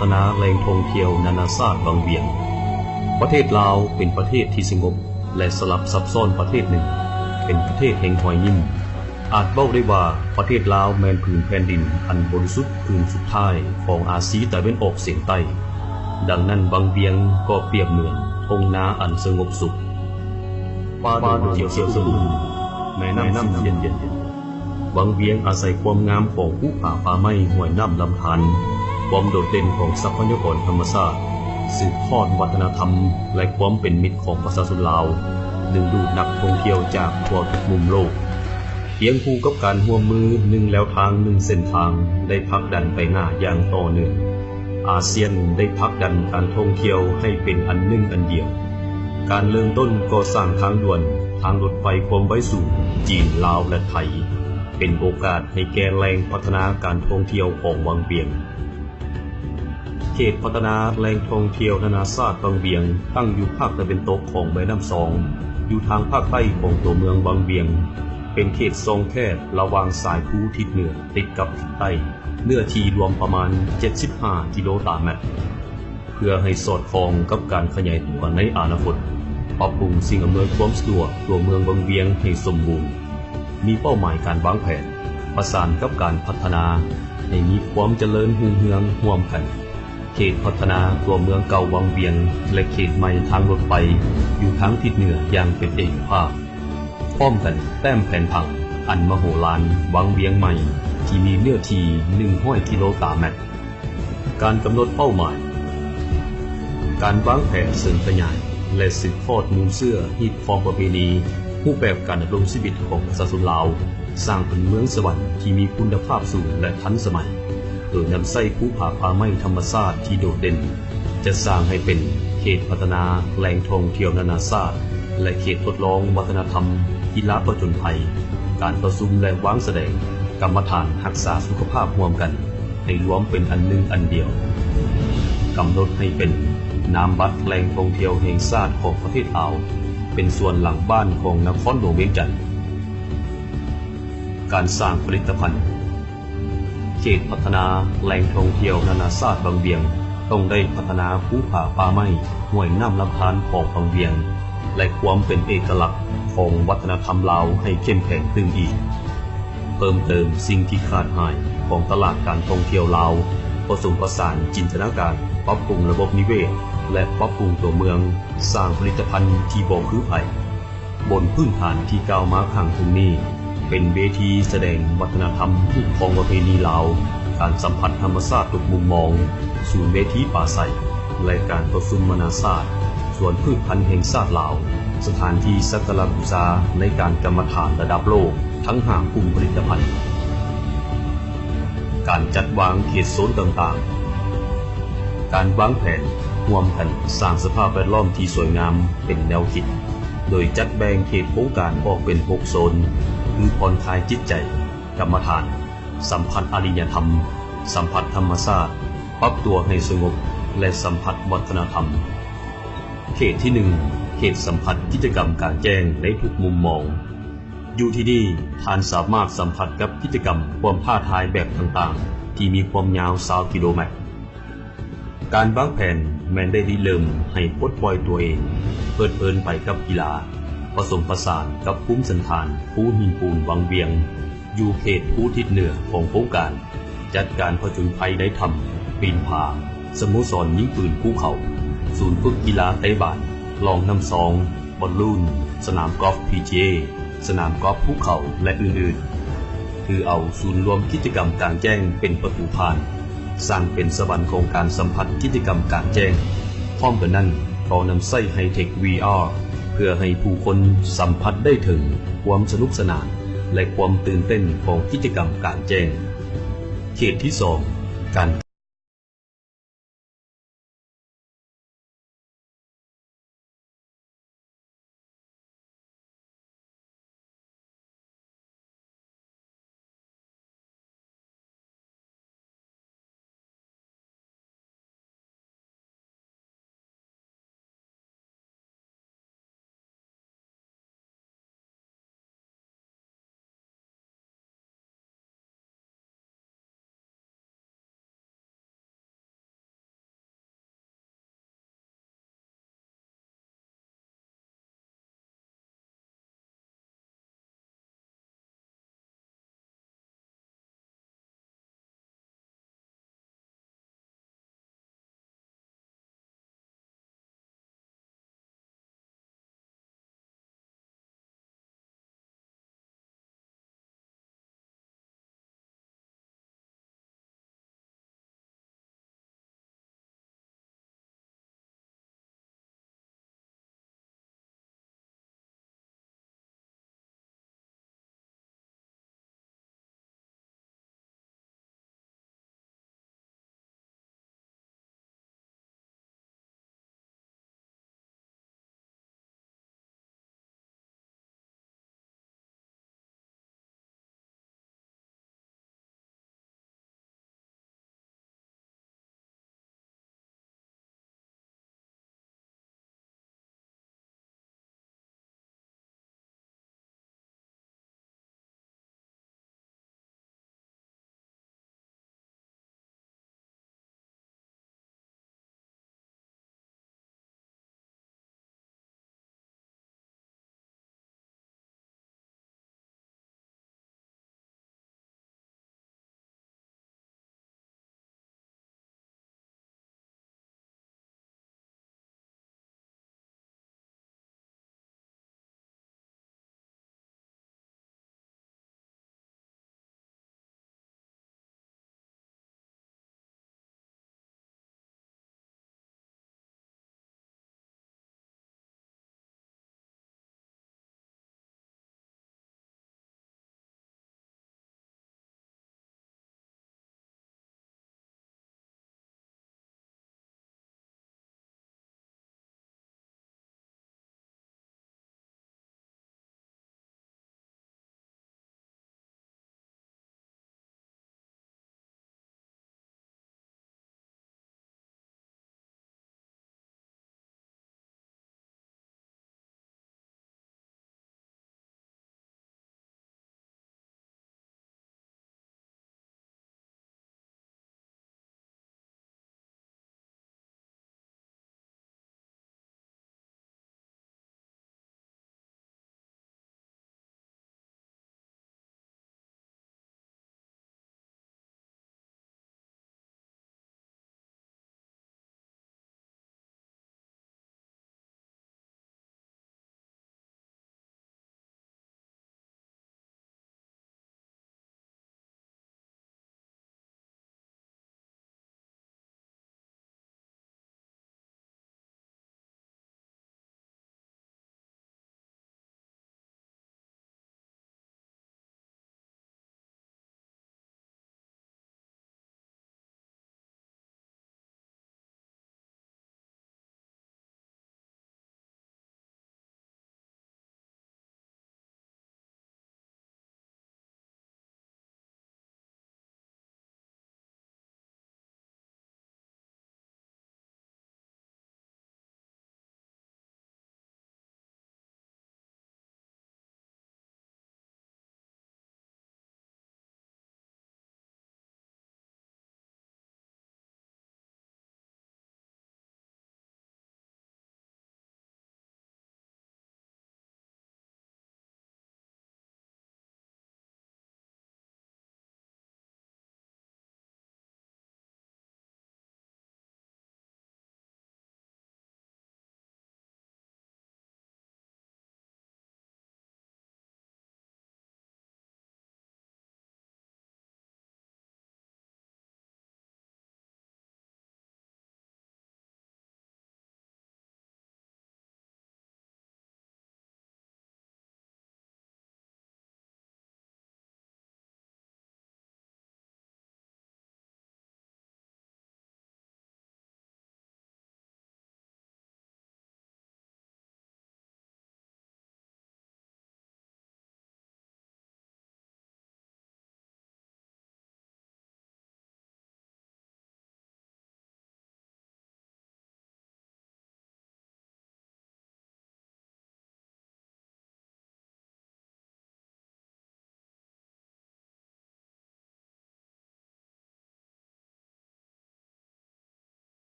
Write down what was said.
ພັດທະນາແຫຼ່ງທ່ອງທ່ຽວນານາຊາດວັງວຽງ. ປະເທດລາວເປັນປະເທດທີ່ສະຫງົບ ແລະ ສະຫຼັບຊັບຊ້ອນປະເທດໜຶ່ງ, ເປັນປະເທດແຫ່ງຮອຍຍິ້ມ. ອາດເວົ້າໄດ້ວ່າ ປະເທດລາວແມ່ນຜືນແຜ່ນດິນອັນບໍລິສຸດຜືນສຸດທ້າຍຂອງອາຊີຕາເວັນອອກສຽງໃຕ້. ດັ່ງນັ້ນ ວັງວຽງກໍປຽບເໝືອນທົ່ງນາອັນສະຫງົບສຸກ, ປ່າດອກໄມ້ຂຽວສະອຸ່ມ, ແມ່ນ້ຳສີເຢັນ. ວັງວຽງອາໄສຄວາມງາມຂອງພູຜາປ່າໄມ້, ຫ້ວຍນ້ຳລຳທານ, ຄວາມໂດດເດັ່ນຂອງຊັບພະຍາກອນທຳມະຊາດ, ສືບທອດວັດທະນະທຳ ແລະ ຄວາມເປັນມິດຂອງປະຊາຊົນລາວ, ດຶງດູດນັກທ່ອງທ່ຽວຈາກທົ່ວທຸກມຸມໂລກ. ຄຽງຄູ່ກັບການຮ່ວມມືໜຶ່ງແລວທາງໜຶ່ງເສັ້ນທາງ ໄດ້ຜັກດັນໄປໜ້າຢ່າງຕໍ່ເນື່ອງ, ອາຊຽນໄດ້ຜັກດັນການທ່ອງທ່ຽວໃຫ້ເປັນອັນໜຶ່ງອັນດຽວ. ການເລີ່ມຕົ້ນກໍ່ສ້າງທາງດ່ວນ, ທາງລົດໄຟຄວາມໄວສູງ ຈີນ, ລາວ ແລະ ໄທ ເປັນໂອກາດໃຫ້ແກ່ແຫຼ່ງພັດທະນາການທ່ອງທ່ຽວຂອງວັງວຽງ. ເຂດພັດທະນາແຫຼ່ງທ່ອງທ່ຽວນານາຊາດວັງວຽງ ຕັ້ງຢູ່ພາກຕາເວັນຕົກຂອງແມ່ນ້ຳຊອງ, ຢູ່ທາງພາກໃຕ້ຂອງຕົວເມືອງວັງວຽງ, ເປັນເຂດຊ່ອງແຄບລະຫວ່າງສາຍພູທິດເໜືອຕິດກັບທິດໃຕ້, ເນື້ອທີ່ລວມປະມານເຈັດສິບຫ້າກິໂລຕາແມັດ. ເພື່ອໃຫ້ສອດຄ່ອງກັບການຂະຫຍາຍຕົວໃນອະນາຄົດ, ປັບປຸງສິ່ງອຳນວຍຄວາມສະດວກຕົວເມືອງວັງວຽງໃຫ້ສົມບູນ, ມີເປົ້າໝາຍການວາງແຜນປະສານກັບການພັດທະນາໃຫ້ມີຄວາມຈະເລີນຮຸ່ງເຮືອງຮ່ວມກັນ. ເຂດພັດທະນາຕົວເມືອງເກົ່າວັງວຽງ ແລະ ເຂດໃໝ່ທາງລົດໄຟຢູ່ທາງທິດເໜືອຢ່າງເປັນເອກະພາບ, ພ້ອມກັນແຕ້ມແຜນຜັງອັນມະໂຫລານວັງວຽງໃໝ່ທີ່ມີເນື້ອທີ່ໜຶ່ງຮ້ອຍກິໂລຕາແມັດ. ການກຳນົດເປົ້າໝາຍ, ການວາງແຜນເສີມຂະຫຍາຍ ແລະ ສືບທອດມູນເຊື້ອຮີດຄອງປະເພນີ, ຮູບແບບການດຳລົງຊີວິດຂອງປະຊາຊົນລາວ, ສ້າງເປັນເມືອງສະຫວັນທີ່ມີຄຸນນະພາບສູງ ແລະ ທັນສະໄໝ, ໂດຍນຳໃຊ້ພູຜາປ່າໄມ້ທຳມະຊາດທີ່ໂດດເດັ່ນ, ຈັດສ້າງໃຫ້ເປັນເຂດພັດທະນາແຫຼ່ງທ່ອງທ່ຽວນານາຊາດ ແລະ ເຂດທົດລອງວັດທະນະທຳ, ກິລາຜະຈົນໄພ, ການປະຊຸມ ແລະ ວາງສະແດງກຳມະຖານຮັກສາສຸຂະພາບຮ່ວມກັນ ໃຫ້ລວມເປັນອັນໜຶ່ງອັນດຽວ, ກຳນົດໃຫ້ເປັນນາມບັດແຫຼ່ງທ່ອງທ່ຽວແຫ່ງຊາດຂອງປະເທດລາວ, ເປັນສວນຫຼັງບ້ານຂອງນະຄອນຫຼວງວຽງຈັນ. ການສ້າງຜະລິດຕະພັນ, ເຂດພັດທະນາແຫຼ່ງທ່ອງທ່ຽວນານາຊາດວັງວຽງ ຕ້ອງໄດ້ພັດທະນາພູຜາປ່າໄມ້, ຫ້ວຍນ້ຳລຳທານຂອງວັງວຽງ ແລະ ຄວາມເປັນເອກະລັກຂອງວັດທະນະທຳລາວໃຫ້ເຂັ້ມແຂງຂຶ້ນອີກ. ເພີ່ມເຕີມສິ່ງທີ່ຂາດຫາຍຂອງຕະຫຼາດການທ່ອງທ່ຽວລາວ, ປະສົມປະສານຈິນຕະນາການ, ປັບປຸງລະບົບນິເວດ ແລະ ປັບປຸງຕົວເມືອງ, ສ້າງຜະລິດຕະພັນທີ່ບໍ່ຄືໃຜ. ບົນພື້ນຖານທີ່ກ່າວມາຂ້າງເທິງນີ້ ເປັນເວທີສະແດງວັດທະນະທຳ, ຮີດຄອງປະເພນີລາວ, ການສຳຜັດທຳມະຊາດທຸກມຸມມອງ, ສູນເວທີປາໄສ ແລະ ການປະຊຸມນານາຊາດ, ສວນພືດພັນແຫ່ງຊາດລາວ, ສະຖານທີ່ສັກກາລະບູຊາໃນການກຳມະຖານລະດັບໂລກທັງຫ້າກຸ່ມຜະລິດຕະພັນ. ການຈັດວາງເຂດໂຊນຕ່າງໆ, ການວາງແຜນຮ່ວມກັນສ້າງສະພາບແວດລ້ອມທີ່ສວຍງາມເປັນແນວຄິດ, ໂດຍຈັດແບ່ງເຂດໂຄງການອອກເປັນຫົກໂຊນ ຄືຜ່ອນຄາຍຈິດໃຈ, ກຳມະຖານ, ສຳຜັດອາລິຍະທຳ, ສຳຜັດທຳມະຊາດ, ປັບຕົວໃຫ້ສະຫງົບ ແລະ ສຳຜັດວັດທະນະທຳ. ເຂດທີໜຶ່ງ ເຂດສຳຜັດກິດຈະກຳກາງແຈ້ງໃນທຸກມຸມມອງ. ຢູ່ທີ່ນີ້ ທ່ານສາມາດສຳຜັດກັບກິດຈະກຳຄວາມທ້າທາຍແບບຕ່າງໆ ທີ່ມີຄວາມຍາວຊາວກິໂລແມັດ. ການວາງແຜນແມ່ນໄດ້ລິເລີ່ມໃຫ້ປົດປ່ອຍຕົວເອງ, ເພີດເພີນໄປກັບກິລາ, ປະສົມປະສານກັບພູມສັນຖານພູຫີນປູນວັງວຽງ ຢູ່ເຂດພູທິດເໜືອຂອງໂຄງການ, ຈັດການຜະຈົນໄພໃນຖ້ຳ, ປີນຜາ, ສະໂມສອນຍິງປືນພູເຂົາ, ສູນຝຶກກິລາເຕະບານ, ລ່ອງນ້ຳຊອງ, ບອນລູນ, ສະໜາມກອຟ ພີຈີເອ, ສະໜາມກອຟພູເຂົາ ແລະ ອື່ນໆ. ຖືເອົາສູນລວມກິດຈະກຳກາງແຈ້ງເປັນປະຕູຜ່ານ, ສ້າງເປັນສະຫວັນຂອງການສຳຜັດກິດຈະກຳກາງແຈ້ງ. ພ້ອມກັນນັ້ນ, ກໍນຳໃຊ້ໄຮເທັກ ວີອາ ເພື່ອໃຫ້ຜູ້ຄົນສຳຜັດໄດ້ເຖິງຄວາມສະໜຸກສະໜານ ແລະ ຄວາມຕື່ນເຕັ້ນຂອງກິດຈະກຳກາງແຈ້ງ. ເຂດທີສອງ ການ